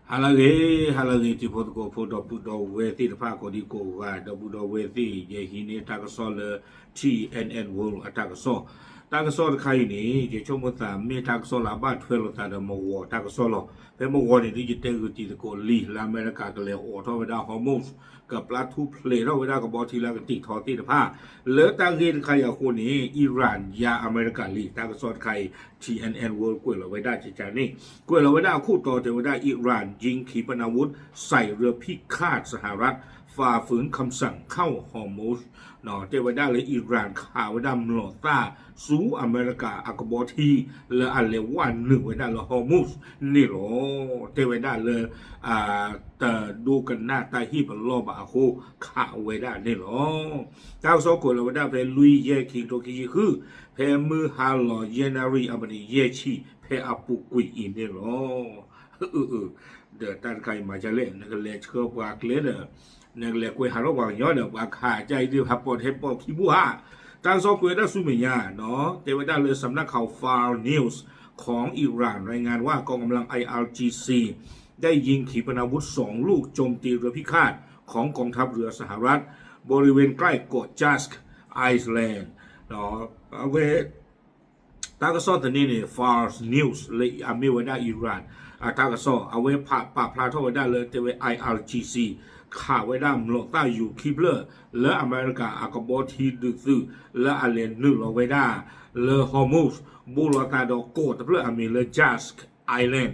ဟါလၢအဂ့ၤ, ဟါလၢအဂ့ၤ တံၤဖိသကိးဖိ ဒီပုၢ်ဒီဝဲၢ်သ့ၣ်တဖၣ် ကိးဒံကိးဂၤ, ဒီပုၢ်ဒီဝဲၢ်သ့ၣ် ယဟံးန့ၢ်တၢ်ကစီၣ်လၢ T N N World အတၢ်ကစီၣ်, တၢ်ကစီၣ်တခါအံၤန့ၣ် ယဆိကမိၣ်သးမ့ၢ်တၢ်ကစီၣ်လၢအဘၣ်ထွဲလိာ်သးဒီးမဂီၤတၢ်ကစီၣ်လီၤ. ဖဲမဂီၤန့ၣ်ဒ်ယတဲဂုာ်တံၤသကိးလံ လၢအမဲရကၤကလဲၤအိးထီၣ်ဝဲဒၣ် Hormuz, ကပျၢ်ထူၣ်ဖျဲးထီၣ်ဝဲဒၣ်ကဘီထံလၢအကတံာ်ထီသ့ၣ်တဖၣ်, လၢတၢ်ဂ့ၢ်တခါအံၤအဃိန့ၣ် Iran ယၤအမဲရကၤလံ. တၢ်ကစီၣ်တခါအံၤ T N N World ကွဲးလီၤဝဲဒၣ်ကကန့ၣ်, ကွဲးလီၤဝဲဒၣ်အခိၣ်တီတဲဝဲဒၣ် Iran ยิงขีปนาวุธใส่เรือพิฆาตสหรัฐ ฝ่าฝืนคำสั่งเข้า Hormuz တဲဝဲဒၣ်လၢ Iran ခးဝဲဒၣ်မျိာ်သၣ်ဆူအမဲရကၤအကဘီထံ လၢအလဲၤဝဲနုာ်ဝဲဒၣ်လၢ Hormuz န့ၣ်လီၤ. တဲဝဲဒၣ်လၢ တဒိကနၣ်တၢ်ဟ့ၣ်ပလီၢ်ဘၣ်အဃိ ခးဝဲဒၣ်န့ၣ်လီၤ. တၢ်ကစီၣ်ကွဲးလီၤဝဲဒၣ်ဖဲလွံၢ်ယဲၢ် ခံကထိခံဆံဃု, ဖဲမုၢ်ဟါလီၤယဲၢ်နၣ်ရံၣ်အမံးနံးယဲၢ်ဆံ ဖဲအပူၤကွံာ်အံၤန့ၣ်လီၤ. ဒီးတၢ်တခါအံၤမၤဒ်လဲၣ်, နကလဲၤဆှၢပှၤကျဲဒီး နကလဲၤကွဲးဟးထီၣ်ပှၤကညီဒီး ပှၤခးကါအံၤဒ်ဟးပိာ်ထဲပိာ်ခံဘိဧါ. တၢ်ကစီၣ်ကွဲးဝဲဒၣ်ဆူမဲာ်ညါ, တဲဝဲဒၣ်လၢ สำนักข่าว Fars News ของอิหร่านรายงานว่ากองกำลัง ไออาร์จีซี ได้ยิงขีปนาวุธสองลูกโจมตีเรือพิฆาตของกองทัพเรือสหรัฐ บริเวณใกล้เกาะ Jask Island အဝဲ တၢ်ကစီၣ်သန့န့ၣ် Fars News လၢအမ့ၢ်ဝဲဒၣ် Iran အတၢ်ကစီၣ် အဝဲပာ်ဖျါထီၣ်ဝဲဒၣ်လၢတဲဝဲ I R G C ခးဝဲဒၣ်မျိာ်သၣ်ယူၤခံဖျၢၣ် လၢအမဲရကၤအကဘီထံဒုးသုး လၢအလဲၤနုာ်လီၤဝဲဒၣ်လၢ Hormuz ဘူးလီၤသးဒီးကီၢ်တဖျၢၣ်အမံၤလၢ Jask Island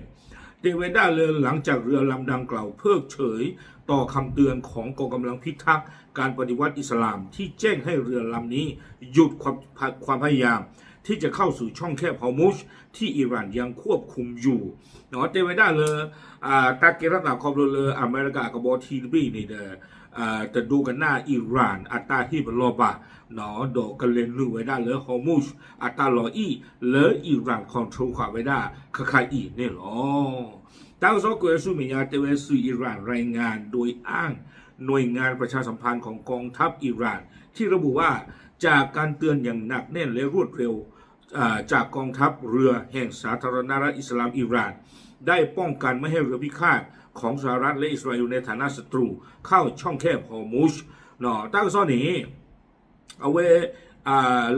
တဲဝဲဒၣ်လၢ หลังจากเรือลำดังกล่าวเพิกเฉยต่อคำเตือนของกองกำลังพิทักษ์การปฏิวัติอิสลามที่แจ้งให้เรือลำนี้หยุดความความพยายามที่จะเข้าสู่ช่องแคบฮอร์มุซที่อิหร่านยังควบคุมอยู่ တဲဝဲဒၣ်လၢ တၢ်ကဲထီၣ်သးခီဖျိလၢအမဲရကၤအကဘီထံတဘ့ၣ်န့ၣ်ဒီး တဒိကနၣ် Iran အတၢ်ဟ့ၣ်ပလီၢ်ဘၣ် ဒီးကလဲၤနုာ်ဝဲဒၣ်လၢ Hormuz အတၢ်လီၤအံၣ်လၢ Iran control ဃာ်ဝဲဒၣ်ခါခါအံၤန့ၣ်လီၤ. တၢ်ကစီၣ်ကွဲးဆူမဲာ်ညါတဲဝဲ สื่ออิหร่านรายงานโดยอ้างหน่วยงานประชาสัมพันธ์ของกองทัพอิหร่านที่ระบุว่า จากการเตือนอย่างหนักแน่นและรวดเร็ว จากกองทัพเรือแห่งสาธารณรัฐอิสลามอิหร่าน ได้ป้องกันไม่ให้เรือพิฆาตของสหรัฐและอิสราเอลในฐานะศัตรูเข้าช่องแคบฮอร์มุซ တၢ်ကစီၣ်န့ၣ် အဝဲ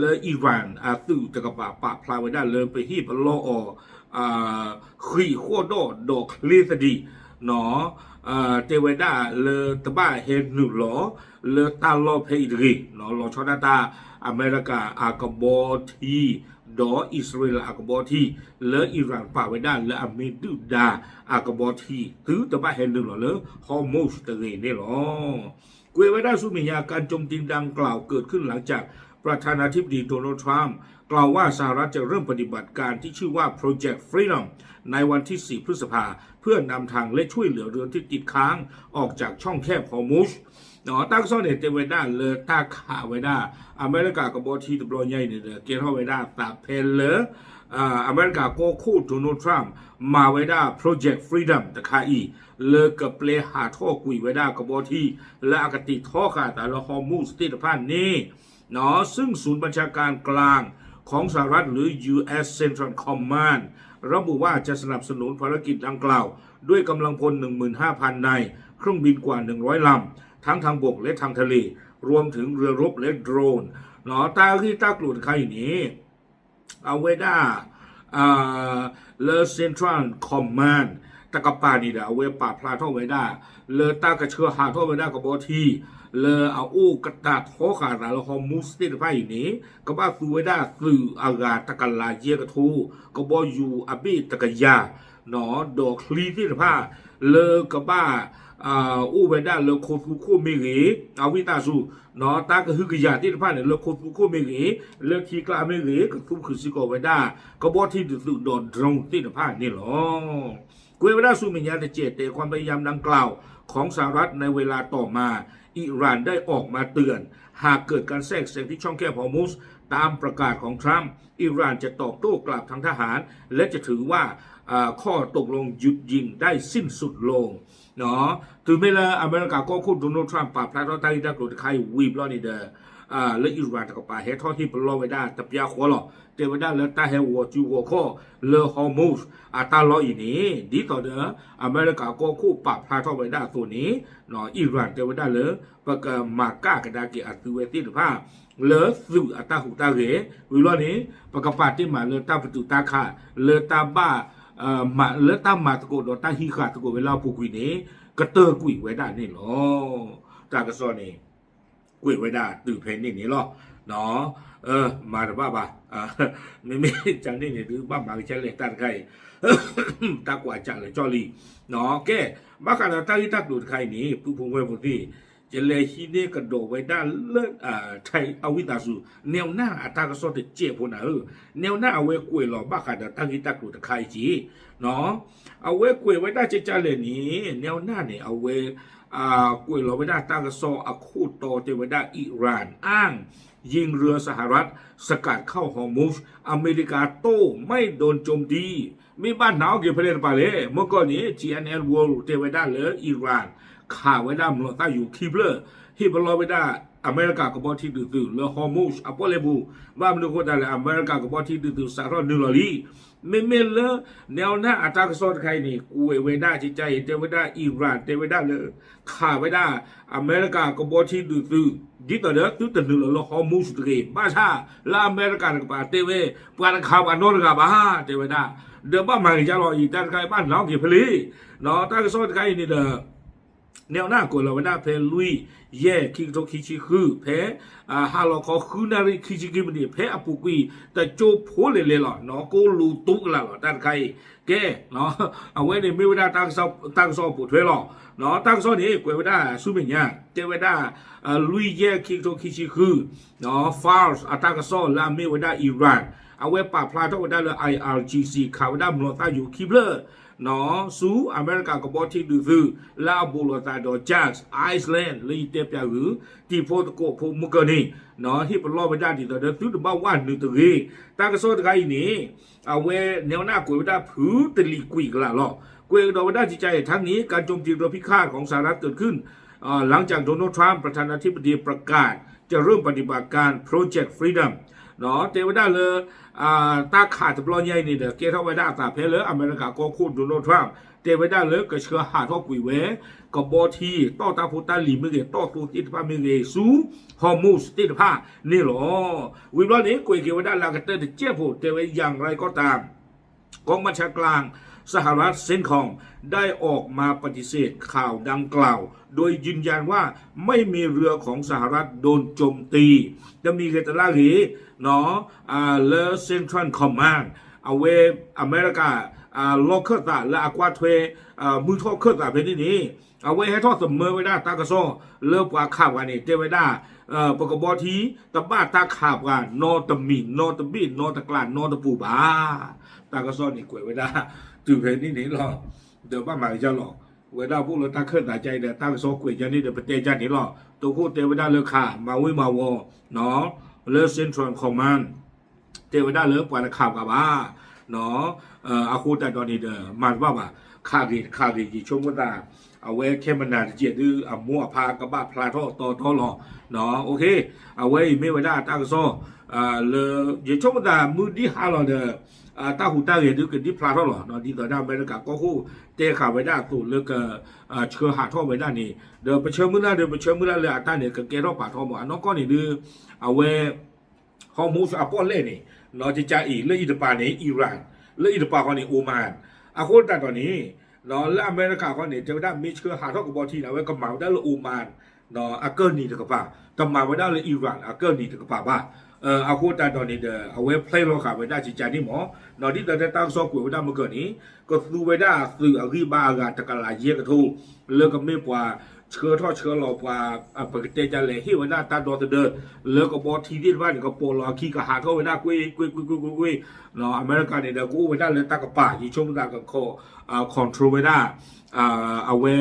လၢ Iran အသုးတကပၤပာ်ဖျါဝဲဒၣ်လၢပဟ့ၣ်ပလီၢ်အီၤ ဃံးဃီၣ်ဒီၣ်ဒီးချ့သဒံး တဲဝဲဒၣ်လၢတဘၣ်ဟဲနုာ်လီၤ လၢတၢ်လီၢ်ဖဲအံၤတဂ့ၤ လီၤဆီဒၣ်တၢ် အမဲရကၤအကဘီထံ ဒီးအံၣ်စရ့လးအကဘီထံ လၢ Iran ပာ်ဝဲဒၣ်လၢအမ့ၢ်ဒုၣ်ဒါအကဘီထံ သုတဘၣ်ဟဲနုာ်လီၤလၢ Hormuz တဂ့ၤန့ၣ်လီၤ. ကွဲးဝဲဒၣ်ဆူမဲာ်ညါ การโจมตีดังกล่าวเกิดขึ้นหลังจากประธานาธิบดีโดนัลด์ทรัมป์กล่าวว่าสหรัฐจะเริ่มปฏิบัติการที่ชื่อว่า Project Freedom ในวันที่สี่พฤษภาเพื่อนำทางและช่วยเหลือเรือที่ติดค้างออกจากช่องแคบฮอร์มุซ တၢ်ကစီၣ်န့ၣ် တဲဝဲဒၣ်လၢတၢ်ခးဝဲဒၣ် အမဲရကၤကဘီထံတဘျီညါအံၤန့ၣ်ဒီး ကဲထီၣ်ဝဲဒၣ်သးဖဲလၢ အမဲရကၤကီၢ်ခိၣ် Donald Trump မၤဝဲဒၣ် Project Freedom တခါအံၤ လၢကပျဲဟးထီၣ်ကွံာ်ဝဲဒၣ်ကဘီထံ လၢအကတံာ်ထီဃာ်အသးလၢ Hormuz သ့ၣ်တဖၣ်န့ၣ် ซึ่งศูนย์บัญชาการกลางของสหรัฐหรือ ยูเอส Central Command ระบุว่าจะสนับสนุนภารกิจดังกล่าวด้วยกำลังพล หนึ่งหมื่นห้าพันนาย เครื่องบินกว่า หนึ่งร้อยลำ ทั้งทางบกและทางทะเล รวมถึงเรือรบและโดรน တၢ်ဂ့ၢ်တၢ်ကျိၤတခါအံၤန့ၣ် အဝဲဒၣ် လၢ Central Command တကပၤန့ၣ်ဒီး အဝဲပာ်ဖျါထီၣ်ဝဲဒၣ် လၢတၢ်ကဆှၢဟးထီၣ်ဝဲဒၣ်ကဘီထံ လၢအအိၣ်ကတၢ်ထီဃာ်အသးလၢ Hormuz သ့ၣ်တဖၣ်အံၤန့ၣ် ကဘၣ်သူဝဲဒၣ်သုးအဂၤတကလးယဲၢ်ကထိ, ကဘီယူၤအဘ့ၣ်တကယၤ, ဒီးချံသ့ၣ်တဖၣ် လၢကဘၣ် အိၣ်ဝဲဒၣ်လၢခိသူခိၣ်မ့ၢ်ဂ့ၤ, အဝံသးစူၤ တၢ်ကဟုကယာ်သ့ၣ်တဖၣ်န့ၣ် လၢခိသူခိၣ်မ့ၢ်ဂ့ၤ, လၢခံကျါမ့ၢ်ဂ့ၤ ကသူခုးစ့ၢ်ကီးဝဲဒၣ် ကဘီထံဒုးသုးဒီး drone သ့ၣ်တဖၣ်န့ၣ်လီၤ. ကွဲးဝဲဒၣ်ဆူမဲာ်ညါ တကဲးတဲ ความพยายามดังกล่าวของสหรัฐในเวลาต่อมา อิหร่านได้ออกมาเตือน หากเกิดการแทรกแซงที่ช่องแคบฮอร์มุซ ตามประกาศของทรัมป์ อิหร่านจะตอบโต้กลับทางทหาร และจะถือว่า ข้อตกลงหยุดยิงได้สิ้นสุดลง တုၤမ့ၢ်လၢအမဲရကၤကီၢ်ခိၣ် Donald Trump ပာ်ဖျါထီၣ်တၢ်ဂ့ၢ်တၢ်ကျိၤတခါအံၤဝံၤဘျီန့ၣ်ဒီး လၢ Iran တကပၤဟဲထီၣ်ဟ့ၣ်ပလီၢ်ဝဲဒၣ်တပျၢ်ဃီလီၤ. တဲဝဲဒၣ်လၢတၢ်ဟဲဂီၤစုဂီၤခီၣ်လၢ Hormuz အတၢ်လီၢ်အံၤန့ၣ် ဒ်သိးဒီး အမဲရကၤကီၢ်ခိၣ်ပာ်ဖျါထီၣ်ဝဲဒၣ်အသိးန့ၣ် Iran တဲဝဲဒၣ်လၢ ပကမၤကၣ်ကဒါက့ၤအသုဝဲသ့ၣ်တဖၣ် လၢသုးအတၢ်ဟူးတၢ်ဂဲၤ ဝံၤလီၤန့ၣ် ပကပာ်တ့ၢ်မးလၢတၢ်ပတုာ်တၢ်ခး လၢတၢ်ဘၣ် လၢတၢ်မၤသကိးဒီးတၢ်ဟံးဃာ်သကိးဝဲလၢအပူၤကွံာ်န့ၣ် ကတၢၢ်ကွံာ်ဝဲဒၣ်န့ၣ်လီၤ. တၢ်ကစီၣ်န့ၣ် ကွဲးဝဲဒၣ်တုၤဖဲန့ၣ်န့ၣ်လီၤ. မၤတဘၣ်ဘၣ်, မ့မ့ၢ်ကန့ၣ်န့ၣ် ဒုးဘၣ်မၤကဆဲလဲၣ်တၢ်တခါအံၤ, တၢ်ကွၢ်ကၢ်လၢာ်ကၠီလံ. ကဲ, ဘၣ်ဃးဒီးတၢ်ဂ့ၢ်တၢ်ကျိၤတခါအံၤန့ၣ် ပုၢ်ဖိဝဲၢ်ဖိသ့ၣ်, ယလဲၤဟံးန့ၢ်ကဒီးဝဲဒၣ်လၢ ထဲအဝံသးစူၤ နဲဝ်နၢ်အတၢ်ကစီၣ်တစဲးဖိနၤဧၢ, နဲဝ်နၢ်အဝဲကွဲးလီၤဘၣ်ဃးဒီးတၢ်ဂ့ၢ်တၢ်ကျိၤတခါအံၤက့ၤ အဝဲကွဲးဝဲဒၣ်ကကလဲၣ်န့ၣ် နဲဝ်နၢ်န့ၣ် အဝဲ ကွဲးလီၤဝဲဒၣ်တၢ်ကစီၣ်အခိၣ်တီတဲဝဲဒၣ် Iran อ้าง ยิงเรือสหรัฐ สกัดเข้า Hormuz อเมริกาโต้ ไม่โดนโจมตี မ့ၢ်ဘၣ်နၤအီၣ်က့ၤဖဲလဲၣ်တပၤလဲၣ်. မ့ၢ်ကီၢ်န့ၣ် T N N World တဲဝဲဒၣ်လၢ Iran ခးဝဲဒၣ်မျိာ်သၣ်ယူၤခံဖျၢၣ် ဟ့ၣ်ပလီၢ်ဝဲဒၣ် အမဲရကၤကဘီထံဒုးသုးလၢ Hormuz အပီၣ်လဲၣ်ပူၤ, ဘၣ်မနုၤအဃိသတးလဲၣ် အမဲရကၤကဘီထံဒုးသုးစးထီၣ်နုာ်လီၤလံ. မ့မ့ၢ်လၢ နဲဝ်နၢ်အတၢ်ကစီၣ်တခါအံၤန့ၣ် ကွဲးဝဲဒၣ်ကကအံၤ တဲဝဲဒၣ် Iran တဲဝဲဒၣ်လၢ ခးဝဲဒၣ် အမဲရကၤကဘီထံဒုးသုး ဒ်သိးဒီးသုတနုာ်လီၤလၢ Hormuz တဂ့ၤ, ဘၣ်ဆၣ်လၢအမဲရကၤတကပၤတဲဝဲ ပှၤတခးပှၤနီတဂၤဘၣ် တဲဝဲဒၣ်, ဒီးဘၣ်မၤက့ၤကၢ်လီၤအံၤ တၢ်တခါအံၤဘၣ်နၤအီၣ်က့ၤဖဲလဲၣ်. တၢ်ကစီၣ်တခါအံၤန့ၣ်ဒီး နဲဝ်နၢ်ကွဲးလီၤဝဲဒၣ်ဖဲလွံၢ်ယဲၢ် ခံကထိခံဆံဃု ဖဲ ဟါလီၤခီဃုနၣ်ရံၣ်ခံဆံခံမံးနံး ဖဲအပူၤကွံာ်တကၠိဖိလဲၣ်လဲၣ်လီၤ. ကိးလူၤတူကလာ်လီၤ တၢ်တခါအံၤ. ကဲ, အဝဲန့ၣ်မ့ၢ်ဝဲဒၣ်တၢ်ကစီၣ်အပိာ်ထွဲလီၤ. တၢ်ကစီၣ်န့ၣ် ကွဲးဝဲဒၣ်ဆူမဲာ်ညါ တဲဝဲဒၣ် လွံၢ်ယဲၢ်ခံကထိခံဆံဃု Fars အတၢ်ကစီၣ်လၢအမ့ၢ်ဝဲဒၣ် Iran အဝဲပာ်ဖျါထီၣ်ဝဲဒၣ်လၢ I R G C ခးဝဲဒၣ်မျိာ်သၣ်ယူၤခံဖျၢၣ် ဆူအမဲရကၤကဘီထံဒုးသုး လၢအဘူးလိာ်သးဒီး Jack Island လၢယတဲပၠးဂုာ် တံၤဖိသကိးဖိမုၢ်ကၢၢ်န့ၣ် ဟ့ၣ်ပလီၢ်ဝဲဒၣ်ဒ်သိးဒီးသုတဘၣ်ဝဲနုာ်တဂ့ၤ. တၢ်ကစီၣ်တခါအံၤန့ၣ် အဝဲနဲဝ်နၢ်ကွဲးဝဲဒၣ်ဖုတလံၤကွံာ်ကလာ်လီၤ. ကွဲးကဒီးဝဲဒၣ်ကကအံၤ ทั้งนี้การโจมตีเรือพิฆาตของสหรัฐเกิดขึ้น หลังจากโดนัลด์ทรัมป์ประธานาธิบดีประกาศจะเริ่มปฏิบัติการ Project Freedom တဲဝဲဒၣ်လၢ တၢ်ခးတဘျီညါအံၤန့ၣ်ဒီး ကဲထီၣ်ဝဲဒၣ်အသးဖဲလၢအမဲရကၤကီၢ်ခိၣ် Donald Trump တဲဝဲဒၣ်လၢကဆှၢဟးထီၣ်ကွံာ်ဝဲ ကဘီထံ တီၢ်တၢ်ဖိတၢ်လံၤမ့ၢ်ဂ့ၤ တီၢ်သိသ့ၣ်တဖၣ်မ့ၢ်ဂ့ၤ ဆူ Hormuz သ့ၣ်တဖၣ်န့ၣ်လီၤ. ဝံၤဘျီန့ၣ် ကွဲးက့ၤဝဲဒၣ်လၢအကတၢၢ်တစဲးဖိ တဲဝဲ อย่างไรก็ตาม กองบัญชาการกลางสหรัฐ เซ็นทคอม ได้ออกมาปฏิเสธข่าวดังกล่าว โดยยืนยันว่าไม่มีเรือของสหรัฐโดนโจมตี တမံၤဂ့ၤတလၢ်ဂ့ၤ လၢ Central Command အဝဲ အမဲရကၤ လီၢ်ခၢၣ်သးလၢအကွၢ်ထွဲ မုၢ်ထီၣ်ခၢၣ်သးဖဲန့ၣ်န့ၣ် အဝဲဟဲထီၣ်သမၢဝဲဒၣ်တၢ်ကစီၣ်လၢပှၤခးပှၤန့ၣ် တဲဝဲဒၣ် ပကဘီထံ တဘၣ်တၢ်ခးပှၤနီတမံၤနီတဘ့ၣ်နီတကျးနီတပူၤဘၣ်. တၢ်ကစီၣ်န့ၣ်ကွဲးဝဲဒၣ် တုၤဖဲန့ၣ်န့ၣ်လီၤ. ဒီးဘၣ်မၤက့ၤလီၤ. ဝဲဒၣ်ဖဲလၢတၢ်ခၢၣ်သးကါအံၤဒီး တၢ်ကစီၣ်ကွဲးကါန့ၣ်ဒီး ပတဲကါန့ၣ်လီၤ. တိခိၣ်တဲဝဲဒၣ်လၢခး မၤဝ့ၤမၤဝီၤ လၢ Central Command တဲဝဲဒၣ်လၢပှၤတခးပှၤဘၣ်. အဃိသတးဒီးန့ၣ်ဒီး မၤတဘၣ်ဘၣ်. ခးဂ့ၤတခးဂ့ၤ ယဆိကမိၣ်သး အဝဲခဲမနၤတကဲးဒုး အမိၢ်အဖါကဘၣ်ဖျါထီၣ်တီတီလီၤ. အဝဲအံၤမ့ၢ်ဝဲဒၣ်တၢ်ကစီၣ် လၢ ယဆိကမိၣ်သးမုၢ်ဒံၣ်ဟါလီၤဒီး တၢ်ဟူးတၢ်ဂဲၤဒုးကဒံဖျါထီၣ်လီၤ. ဒ်သိးဒၣ်အမဲရကၤကီၢ်ခိၣ်တဲဃာ်ဝဲဒၣ်အသိးလၢက ဆှၢဟးထီၣ်ဝဲဒၣ်န့ၣ် ဒီးပဆၢမုၢ်လၢ်ဒီး ပဆၢမုၢ်လၢ်လၢအတၢ်န့ၣ် ကကဲထီၣ်ပာ်ထီၣ်မး အနီၢ်ကီၢ်န့ၣ်ဒုး အဝဲ Hormuz အပီၣ်လဲၣ်န့ၣ် ကကါအံၤ လၢအံၤတပၤန့ၣ် Iran လၢအံၤတပၤဃီန့ၣ် Oman အဃိသတးဒီးန့ၣ် လၢအမဲရကၤဃီန့ၣ် တဲဝဲဒၣ်မ့ၢ်ဆှၢဟးထီၣ်ကဘီထံန့ၣ် အဝဲကမၤဝဲဒၣ်လၢ Oman အကၢၢ်နံၤတကပၤ, တမၤဝဲဒၣ်လၢ Iran အကၢၢ်နံၤတကပၤဘၣ်. အဃိသတးဒီးန့ၣ်ဒီး အဝဲဖျဲလီၤဃာ်ဝဲဒၣ်ကကါန့ၣ်မး, ဒ်သိးဒီးတၢ်ကစီၣ်ကွဲးဝဲဒၣ်မုၢ်ကၢၢ်န့ၣ် ကသူဝဲဒၣ်သုးအဂံၢ်ဘါအဂၤတကလးယဲၢ်ကထိ လၢကမ့ၢ်ပှၤဆှၢထီၣ်ဆှၢလီၤပှၤ ပကတဲဒ်လဲၣ် ဟ့ၣ်ဝဲဒၣ်တၢ်ဒီသဒၢ လၢကဘီထံသ့ၣ်တဖၣ်န့ၣ် ကပိာ်လီၤအခံ ကဟးထီၣ်ဝဲဒၣ်ကွ့ၢ်ကွ့ၢ်ကွ့ၢ်ကွ့ၢ်ကွ့ၢ်ကွ့ၢ်, အမဲရကၤန့ၣ်ဒီး ကအိၣ်ဝဲဒၣ်လၢတၢ်ကပၤ ယဆိကမိၣ်သးက control ဝဲဒၣ် အဝဲ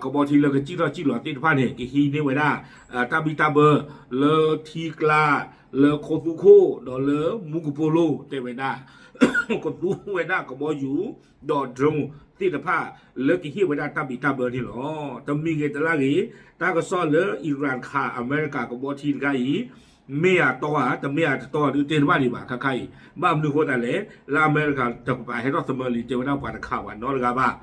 ကဘီထံလၢကစံၣ်ထီၣ်စံၣ်လီၤသ့ၣ်တဖၣ်န့ၣ် ကဟံးန့ၢ်ဝဲဒၣ် တၢ်ဘံၣ်တၢ်ဘၢ လၢထံကျါ လၢခိသူခိၣ် ဒီးလၢမူကပိာ်လိၤ တဲဝဲဒၣ် ကသူဝဲဒၣ်ကဘီယူၤ ဒီး drone သ့ၣ်တဖၣ် လၢကဟ့ၣ်ဝဲဒၣ်တၢ်ဘံၣ်တၢ်ဘၢန့ၣ်လီၤ. တမံၤဂ့ၤတလါဂ့ၤ တၢ်ကစီၣ်လၢ Iran ခးအမဲရကၤကဘီထံတခါအံၤ မ့ၢ်အတီဧါ တမ့ၢ်အတတီဧါဒုးတဲတဘၣ်ဒံးဘၣ်ခါခါအံၤ. ဘၣ်မနုၤအဃိသတးလဲၣ် လၢအမဲရကၤတကပၤဟဲထီၣ်သမၢလံ တဲဝဲဒၣ်ပှၤတခးဘၣ်နီတဂၤဘၣ်.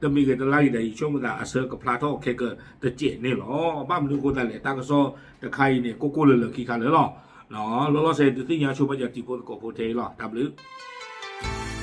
တမံၤဂ့ၤတလါဂ့ၤဒီး ယဆိကမိၣ်သးအဆၢကဖျါထီၣ်ခဲကတစဲးန့ၣ်လီၤ. ဘၣ်မနုၤအဃိသတးလဲၣ် တၢ်ကစီၣ်တခါအံၤန့ၣ် ကိၢ်ကိၢ်လၢလၢခံခါလၢာ်လီၤ. လီၤလီၤဆဲး ဒုးသ့ၣ်ညါဆိပာ်စၢၤတံၤဖိသကိးဖိထဲအံၤလီၤ. တၢ်ဘျုး